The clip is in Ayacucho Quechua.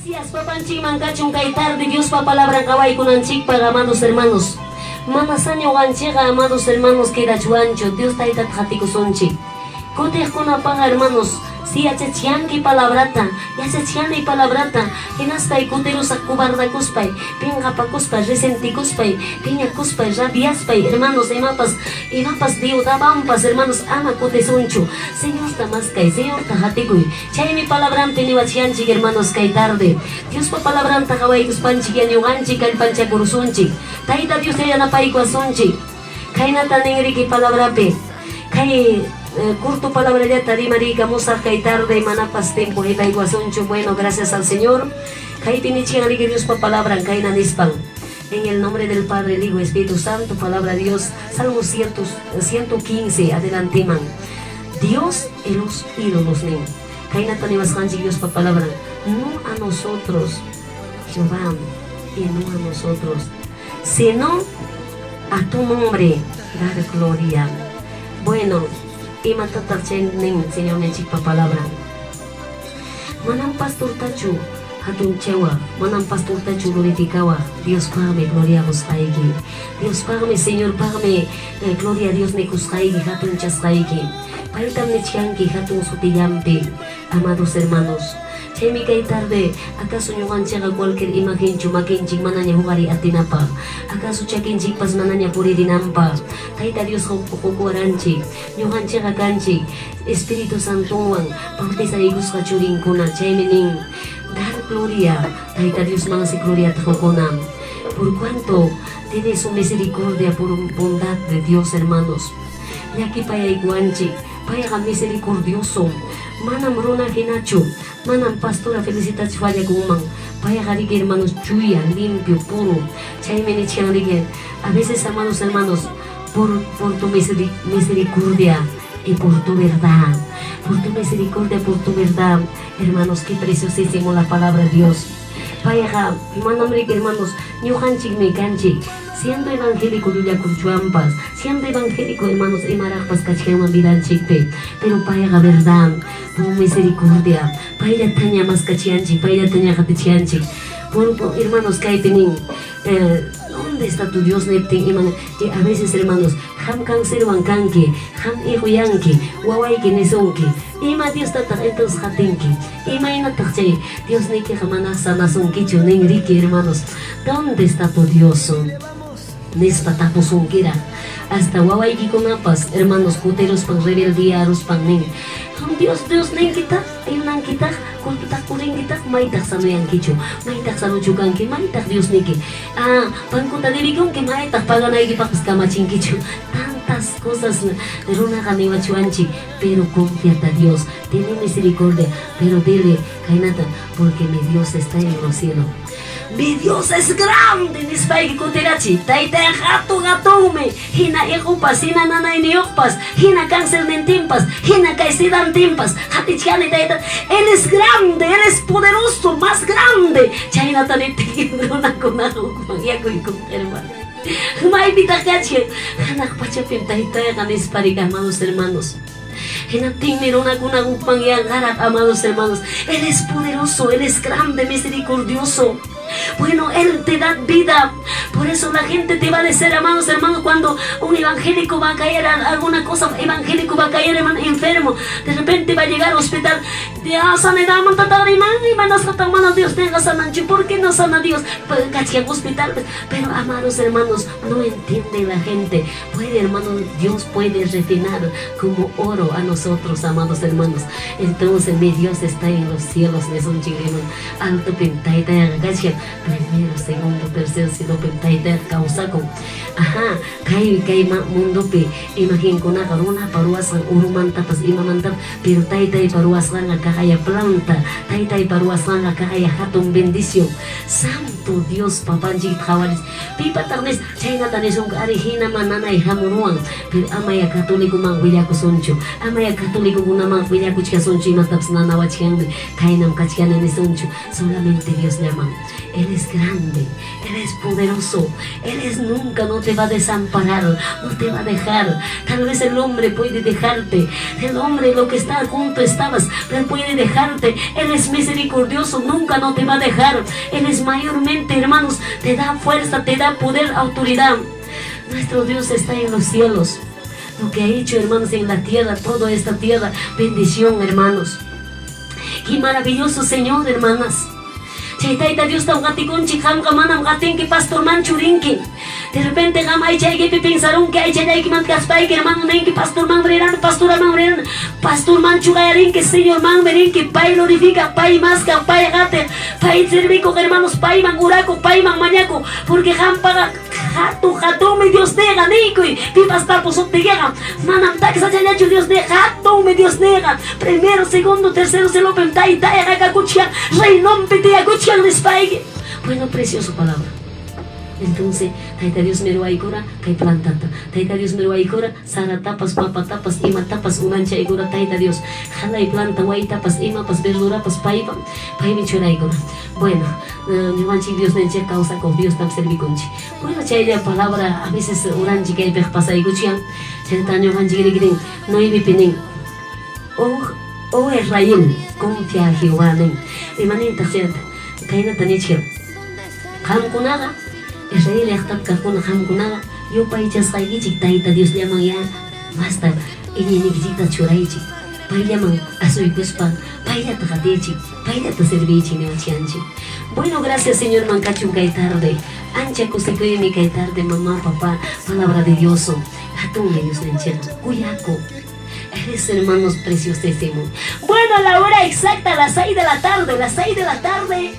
Gracias papanchikman kachun kay tarde Diospa palabran qawaykunanchikpaq, amados hermanos. Manasá ñuqanchikqa, amados hermanos, quedachwanchu Dios taytata qatikusunchik. Kutiqkunapaqa, hermanos, si yachachkanki palabrata, yachachkani palabrata, hinaspay kutirusaq cobardakuspay, pinqapakuspay, resentikuspay, piñakuspay, rabiaspay, hermanos, imapas, imapas deudawanpas, hermanos, ama kutisunchu. Señorta maskay, Señorta qatikuy. Chaymi palabranpi niwachkanchik, hermanos, kay tarde. Diospa palabranta qawaykuspanchik ya ñuqanchik kallpanchakurusunchik. Tayta Dios ya yanapaykuwasunchik. Khaynata ninriki palabrapi. Kay corto palabrallata rimariykamusaq kay tarde, manapas tiempo hipaykuwasunchu. Bueno, gracias al Señor. Kaypi nichkanriki Diospa palabran kayna nispan. En el nombre del Padre, el Hijo, Espíritu Santo, palabra de Dios, Salmo 115, adelanteman. Dios y los ídolos nin. Khaynata niwasqanchik Diospa palabran. No a nosotros, Jehová, y no a nosotros, sino a tu nombre dar gloria. Bueno, imatataq chay nin Señorninchikpa palabran? Manam pastortachu hatunchawaq, manam pastortachu glorificawaq, Diospaqmi gloria qusqayki. Diospaqmi, Señorpaqmi gloria a Dios nikusqayki, hatunchasqayki. Paytam nichkanki hatun sutillanpi, amados hermanos. Chaymi kay tarde, acaso ñuqanchikqa cualquier imagenchu makinchik manaña huqariy atinapaq, acaso chakinchikpas manaña puririnanpaq, Tayta Dios qukuwaranchik, ñuqanchikqa kanchik Espíritu Santonwan bautizaykusqa churinkuna. Chaymi nin, dar gloria, Tayta Diosmansi gloriata qukuna. Por cuanto tiene su misericordia por bondad de Dios, hermanos. Llakipayaykuwanchik, payqa misericordioso, manam runa hinachu, manam pastora felicitachu fallakunman. Payqa riki, hermanos, chuya, limpio, puro. Chaymi nichkan riki, a veces, amados hermanos, por tu misericordia y por tu verdad, por tu misericordia, por tu verdad, hermanos, qué preciosísimo la palabra de Dios. Payqa manam riki, hermanos, ñuqanchikmi kanchik, siendo evangélico llullakuchwanpas, siendo evangélico, hermanos, imaraqpas kachkanman vidanchikpi, pero payqa verdad, por misericordia, payllataña maskachianchik, payllataña qatichianchik. Por, hermanos, kaypi nin, ¿dónde está tu Dios? Niptin ima, y a veces, hermanos, qam cancerwan kanki, qam higoyanki, wawayki nisunki, ima Diostataq entonces qatinki, imaynataq chay Diosniykiqa mana sanasunkichu nin riki, hermanos, ¿dónde está tu Dios? Nispa tapusunkiraq. Hasta wawaykikunapas, hermanos, kutiruspan rebeldiaruspan nin, Dios, Dios ninkitaq, ayunankitaq, cultotaq purinkitaq, maytaq sanuyankichu, maytaq sanuchu kanki, maytaq Diosniki, ah, bancuta debikunki, maytaq paganaykipaqpas kamachinkichu. Tantas cosas runaqa niwachuanchik, pero confiata Dios, tiene misericordia, pero dile, kaynata, porque mi Dios está en los cielos. Mi Dios es grande, nispayki kutirachi. Taytay hatun hatunmi, hina higopas, hina nanayniyuqpas, hina cancernintinpas, hina kay sidantinpas. Qatichkani tayta, Él es grande, Él es poderoso, más grande. Chaynata niptiki runakuna hukmanyakuyku, hermano. Maypitaq kachkan? Hanaq pachapim taytayqa nisparika, amados hermanos. Hinaptinmi runakuna hukmanyanqaraq, amados hermanos. Él es poderoso, Él es grande, misericordioso. Bueno, Él te da vida. Por eso la gente te va a decir, amados hermanos, cuando un evangélico va a caer alguna cosa, evangélico va a caer, hermano, enfermo, de repente va a llegar al hospital. Dios, sanidad, Dios tenga sananchu. ¿Por qué no sana Dios? Pues, hospital. Pero, amados hermanos, no entiende la gente. Puede, hermano, Dios puede refinar como oro a nosotros, amados hermanos. Entonces, mi Dios está en los cielos, es un chirino. Alto pintayta, primero, segundo, tercer cielo, pintayta, kawsakun. Ajá, kay kay mundopi imagenkunaqa runapa ruwasqan urumantapas imamantapas, pero taytaypa ruwasqanqa kaqaya planta, taytaypa ruwasqanqa kaqaya hatun bendición. Santo Dios papanchikta qhawaris. Pipataq nis chaynata nisunqa ari hinaman nanay hamuruwan, pero amaya catolicoman willakusunchu, amaya catolicokunaman willakuchkasunchu imatapas nanawachkanmi, kaynam kachkani nisunchu, solamente Dios llaman. Él es grande, Él es poderoso, Él es nunca no te va a desamparar, no te va a dejar. Tal vez el hombre puede dejarte, el hombre lo que está junto estabas, pero puede dejarte. Él es misericordioso, nunca no te va a dejar. Él es mayormente, hermanos, te da fuerza, te da poder, autoridad. Nuestro Dios está en los cielos. Lo que ha hecho, hermanos, en la tierra, toda esta tierra, bendición, hermanos. Qué maravilloso Señor, hermanas. Chay Tayta Diostam qatikunchik, qamqa manam qatinki pastormanchu rinki. De repente qam aychaykipi pensarunki, aychallaykimanta kaspayki, hermano, ninki pastormanmi rirani, pastoramanmi rirani, pastormanchu qayarinki, Señormanmi rinki, pay glorifica, pay maskaq, pay qatiq, pay servikuq, hermanos, payman orakuq, payman mañakuq, porque qampaqa hatun hatunmi Diosniqa, niykuy, pipas tapusuptikiqa, manam taksachallachu Diosniqa, hatunmi Diosniqa, primero, segundo, tercero cielopim Taytayqa kakuchkan, reinonpi tiyakuchkan nispayki. Bueno, precioso palabra. Entonces, Tayta Diosmi ruwaykura kay plantata. Tayta Diosmi ruwaykura saratapas, papatapas, imatapas unanchaykura Tayta Dios. Qalay planta, waytapas, imapas, verdurapas paypa, paymi churaykura. Bueno, ñuqanchik Diosninchik kawsakuq Diostam servikunchik. Bueno, chaylla palabra a veces uranchik kaypiq pasaykuchkan. Chayta ñuqanchik rikrin nuevepi nin. Oh, oh Israel, confía a Jehová nin. Imanintaq chayta? Kaynata nichkan. Qamkunaqa, Israel llaqtapi kaqkuna, qamkunaqa yupaychasqaykichik Tayta Diosllaman ya masta iñiynikichikta churaychik. Payllaman asuykuspa payllata qatiychik, payllata serviychik niwachkanchik. Bueno, gracias Señorman kachun kay tarde. Ancha kusikuymi kay tarde, mamá, papá, palabra de Dios. Hatunmi Diosninchikqa, kuyakuq. Eres hermanos preciosísimo. Bueno, la hora exacta, las 6 de la tarde, las 6 de la tarde.